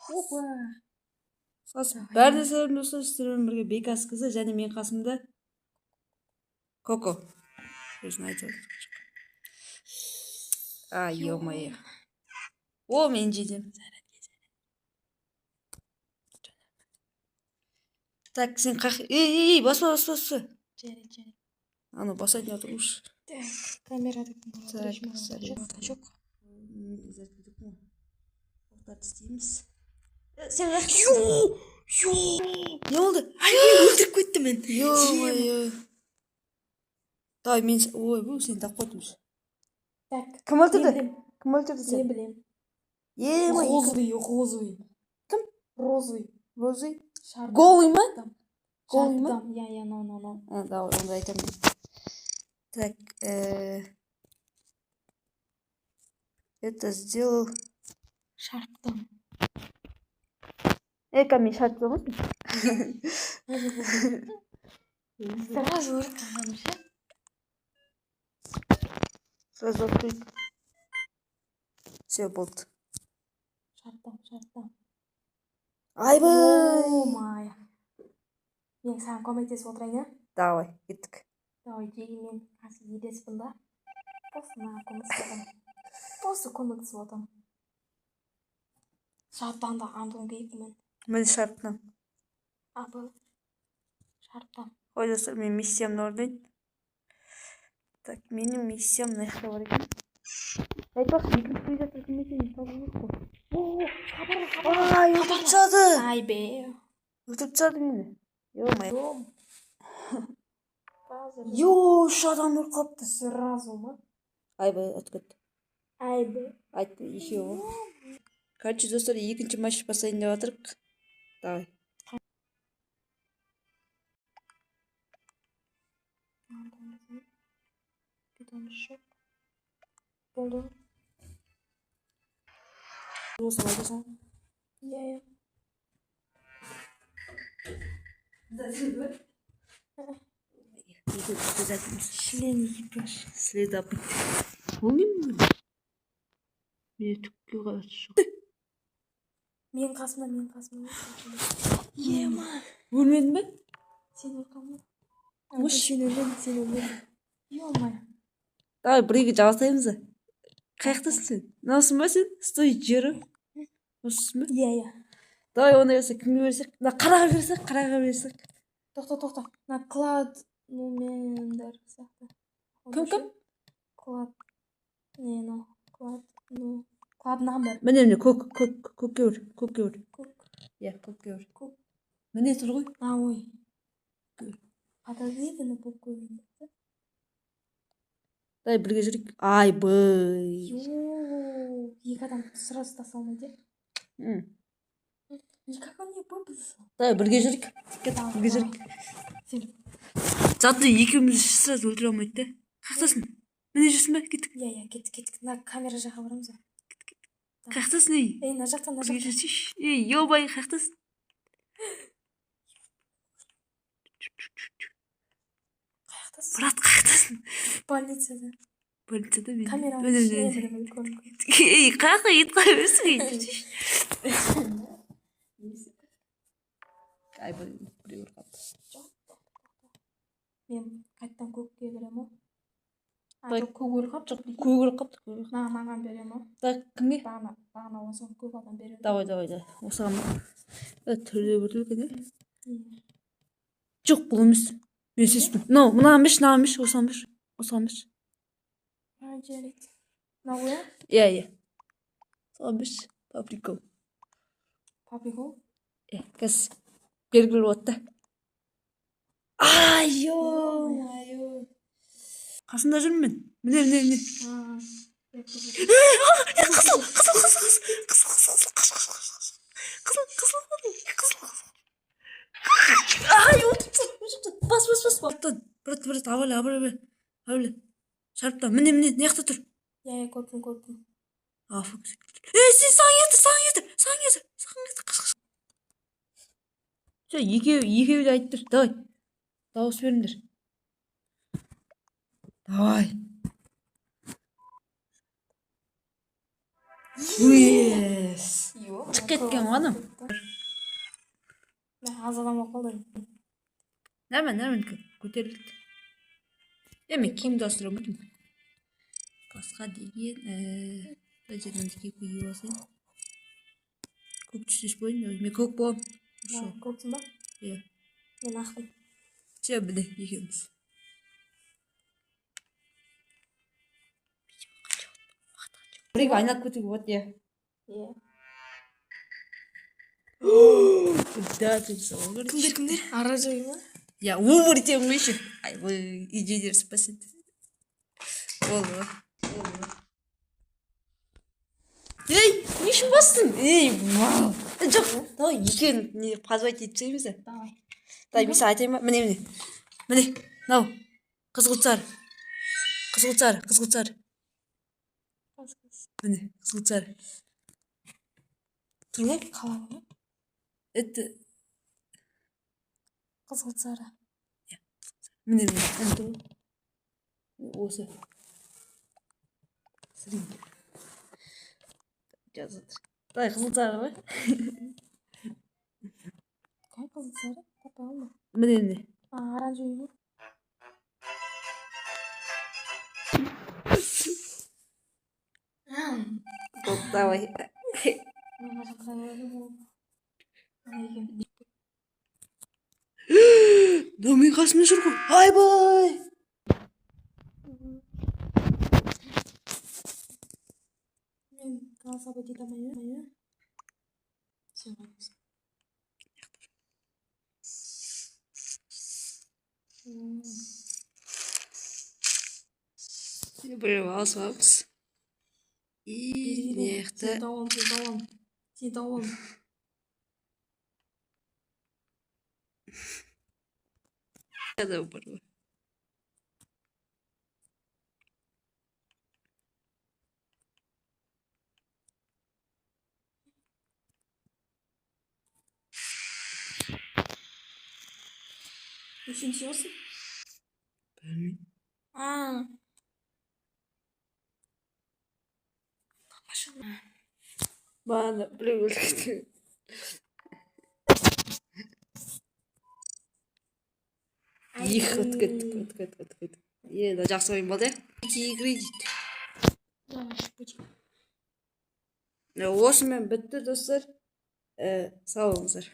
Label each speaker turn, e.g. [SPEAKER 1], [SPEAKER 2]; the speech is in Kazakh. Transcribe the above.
[SPEAKER 1] Опа.
[SPEAKER 2] Қысқасы, бәріне сәлем, достар! Сіздермен бірге Бекас қызы және мен қасымда Коко. Өзін айтып отыр. А, ё-моё. О, мен жейдім. Так, сен қақ. Ей, ей, ей, баспа, баспа, баспа.
[SPEAKER 1] Жарайды, жарайды.
[SPEAKER 2] Анау басайтын отыр уж.
[SPEAKER 1] Так, камерада кім
[SPEAKER 2] Так,
[SPEAKER 1] бар?
[SPEAKER 2] сәлем.
[SPEAKER 1] Жоқ.
[SPEAKER 2] Зерттедік қой. Оқтарды істейміз. Сен қаяқтасың?
[SPEAKER 1] Йо!
[SPEAKER 2] Не болды?
[SPEAKER 1] Ай, мен өлтіріп кетті мен.
[SPEAKER 2] Ё-моё. Давай мен. Ой, бұл сені тапып қойдым.
[SPEAKER 1] Так.
[SPEAKER 2] Кім
[SPEAKER 1] Мен
[SPEAKER 2] өлтірді?
[SPEAKER 1] білем.
[SPEAKER 2] Кім өлтірді
[SPEAKER 1] Мен
[SPEAKER 2] сені?
[SPEAKER 1] білем.
[SPEAKER 2] Е,
[SPEAKER 1] Розовый, розовый.
[SPEAKER 2] Кім?
[SPEAKER 1] Розовый.
[SPEAKER 2] Розовый?
[SPEAKER 1] Шар.
[SPEAKER 2] Голый ма? Голый ма?
[SPEAKER 1] Шарпыдам. Я, я, но, но, но.
[SPEAKER 2] А, давай, онда айтамын. Так, это сделал.
[SPEAKER 1] Шарптам.
[SPEAKER 2] Эка, мен шарт болмасын.
[SPEAKER 1] Сразу өліп қалғаным ше.
[SPEAKER 2] Сразу открыть. Все, болды.
[SPEAKER 1] Шарптам, шарптам.
[SPEAKER 2] Айбай!
[SPEAKER 1] Ё-моё. Мен саған көмектесіп отырайын, иә?
[SPEAKER 2] Давай, кеттік.
[SPEAKER 1] Давай, жеге, мен қазір елеспін да. Просто маған көмектесіп отырамын. Просто көмектесіп отырамын. Шарптан да андуым керек мен.
[SPEAKER 2] Міне, шарттан.
[SPEAKER 1] А, бұл. Шарптан.
[SPEAKER 2] Қой, достар, мен миссиямды орындайын. Так, менің миссиям мына жақта бар екен. Айтпақшы, екінші призрак кім екенін табу керек қой.
[SPEAKER 1] О, хабарла, хабарла.
[SPEAKER 2] Ай, өлтіріп тастады.
[SPEAKER 1] Ай бе.
[SPEAKER 2] Өлтіріп тастады мені. Ё-моё.
[SPEAKER 1] Қазір.
[SPEAKER 2] Ё, үш адам өліп қалыпты.
[SPEAKER 1] Сразу ма?
[SPEAKER 2] Айбай, ұтып кетті.
[SPEAKER 1] Ай бе.
[SPEAKER 2] Айтты, екеуі ғой. Короче, достар, екінші матч бастайын деп жатырық. Давай.
[SPEAKER 1] Питомец жоқ. Болды.
[SPEAKER 2] Осы айтасың.
[SPEAKER 1] Иә, иә.
[SPEAKER 2] Екінші призракымыз.
[SPEAKER 1] Член экипаж.
[SPEAKER 2] Следопыт. Ол не міне? Менде түкке қатысы жоқ.
[SPEAKER 1] Менің қасымда, менің қасымда. Ема.
[SPEAKER 2] Өлмедің бе?
[SPEAKER 1] Сен өліп қалдың ба?
[SPEAKER 2] Қош.
[SPEAKER 1] Сен өлмедің, сен өлмедің. Ё-моё.
[SPEAKER 2] Давай бірге жалғастаймыз да. Қай жақтасың сен? Мынаусың ба сен? Стой, жері. Осысың ба?
[SPEAKER 1] Иә, иә.
[SPEAKER 2] Давай, ондай болса кімге берсек? Мына қараға берсек, қараға берсек.
[SPEAKER 1] Тоқта, тоқта. Мына клад нумендер сияқты.
[SPEAKER 2] Кім, кім?
[SPEAKER 1] Клад. Не, ну. Клад. Ну. Клад number.
[SPEAKER 2] Міне, міне, көк, көк, көкке бер, көкке бер.
[SPEAKER 1] Көк.
[SPEAKER 2] Иә, көкке бер.
[SPEAKER 1] Көк.
[SPEAKER 2] Міне тұр ғой.
[SPEAKER 1] А, ой.
[SPEAKER 2] Көк.
[SPEAKER 1] Подозрительно болып көрінді.
[SPEAKER 2] Давай бірге жүрейік. Айбай.
[SPEAKER 1] Йоу, екі адам сразу ұстаса алмайды, иә? Никак он не выбросил.
[SPEAKER 2] Давай бірге жүрейік. Кеттік, бірге жүрейік.
[SPEAKER 1] Сен.
[SPEAKER 2] Зато екеумізді сразу өлтіре алмайды да. Қаяқтасың? Міне жүрсің бе? Кеттік.
[SPEAKER 1] Иә, иә, кеттік, кеттік. Мына камера жаққа барамыз ба?
[SPEAKER 2] Қаяқтасың, ей?
[SPEAKER 1] Ей, мына жақта, мына
[SPEAKER 2] Бірге
[SPEAKER 1] жақта.
[SPEAKER 2] жүрсейші. Ей, ё-бай, қаяқтасың?
[SPEAKER 1] Қаяқтасың?
[SPEAKER 2] Брат, қаяқтасың?
[SPEAKER 1] Больницада.
[SPEAKER 2] Больницада мен.
[SPEAKER 1] Камера.
[SPEAKER 2] Міне, міне, міне.
[SPEAKER 1] Міне, көрінді.
[SPEAKER 2] Ей, қаяққа кетіп қала бересің, ей, жүрсейші. Айбай, біреу өліп қалыпты.
[SPEAKER 1] Мен қайтадан көкке беремін ғой. А,
[SPEAKER 2] Давай.
[SPEAKER 1] жоқ, көк өліп қалыпты.
[SPEAKER 2] Жоқ, көк өліп қалыпты, көк өліп.
[SPEAKER 1] Маған, маған беремін ғой.
[SPEAKER 2] Так, кімге?
[SPEAKER 1] Бағана, бағана осыған көп адам береді.
[SPEAKER 2] Давай, давай, давай. Осыған ба? Түрі біртүрлі екен, иә?
[SPEAKER 1] Иә.
[SPEAKER 2] Жоқ, бұл емес. Мен сеспін. Мынау, мынаған берші, мынаған берші, осыған берші. Осыған берші.
[SPEAKER 1] А, жарайды. Мынау ғой, иә?
[SPEAKER 2] Иә, иә. Соған берші. По приколу.
[SPEAKER 1] По приколу?
[SPEAKER 2] Иә, қазір белгілі болады да. Ай, ё-моё. Қасында жүрмін мен. Міне, міне, міне.
[SPEAKER 1] А,
[SPEAKER 2] Е, қызыл, қызыл, қызыл, қызыл, қызыл, қызыл, қызыл, қаш, қаш, қаш, қаш. Қызыл, қызыл, қызыл, қызыл. Ай, өлтіріп тастады, өлтіріп тастады. Бас, бас, бас. Брат, брат, брат, абайла, абайла, абайла. Шарптан, міне, міне, мына жақта тұр.
[SPEAKER 1] Иә, иә, көрдім, көрдім.
[SPEAKER 2] А, фу. Ей, сен саған кетті, саған кетті, саған кетті, саған кетті, қаш, қаш. Все, екеуі, екеуі де айтып тұр. Давай. Дауыс беріңдер. Давай. Yes.
[SPEAKER 1] Йо.
[SPEAKER 2] Шығып кеткен ғой анау.
[SPEAKER 1] Мә, аз адам болып қалды.
[SPEAKER 2] Нормально, нормально, көтерілді. Е, мен киімді ауыстыра алмадым. Басқа деген, мына жерден киіп алсайын. Көк түсті болайын, мен көк боламын. Хорошо.
[SPEAKER 1] Көксің ба?
[SPEAKER 2] Иә.
[SPEAKER 1] Мен ақпын.
[SPEAKER 2] Все, міне, екеуміз. Біреу айналып кетуге болады, иә.
[SPEAKER 1] Иә.
[SPEAKER 2] Да, ты сол.
[SPEAKER 1] Кімдер, кімдер? Оранжевый ма?
[SPEAKER 2] Я оборотень ғой еще. Айбай, идея спасет. Болды. Ей, не үшін бастың? Ей, вау. Жоқ, давай екеуін не позвать етіп тастаймыз да.
[SPEAKER 1] Давай.
[SPEAKER 2] Давай, мен саған айтайын ба? Міне, міне. Міне, мынау. Қызғылт сары. Қызғылт сары, қызғылт сары.
[SPEAKER 1] Қыз, қыз.
[SPEAKER 2] Міне, қызғылт сары. Тұр ғой?
[SPEAKER 1] Қалай ғой?
[SPEAKER 2] Это,
[SPEAKER 1] Қызғылт сары.
[SPEAKER 2] Міне, міне, міне тұр ғой. Осы. Сіріңке. Жазып отыр. Давай, қызғылт сары ғой.
[SPEAKER 1] Қай қызғылт сары? Таппай қалдым.
[SPEAKER 2] Міне, міне.
[SPEAKER 1] А, оранжевый ма?
[SPEAKER 2] Болды, давай.
[SPEAKER 1] Мен қашан қарай болды. Ана екен.
[SPEAKER 2] Мынау менің қасымда жүр ғой. Айбай!
[SPEAKER 1] Мен голосовать ете алмаймын, иә? Сен қайдасың?
[SPEAKER 2] Біреу алысып аламыз. И мына жақта
[SPEAKER 1] Сені тауып аламын, сені тауып аламын. Сені тауып аламын.
[SPEAKER 2] Адам бар ғой.
[SPEAKER 1] Нешінші болсын?
[SPEAKER 2] Білмеймін.
[SPEAKER 1] А.
[SPEAKER 2] Бағана біреу өліп кетті. Их, өтіп кеттік, өтіп кеттік, өтіп кеттік. Енді жақсы ойын болды, иә? Эти игры дейді.
[SPEAKER 1] Давай, шпучик.
[SPEAKER 2] Осымен бітті, достар. Сау болыңыздар.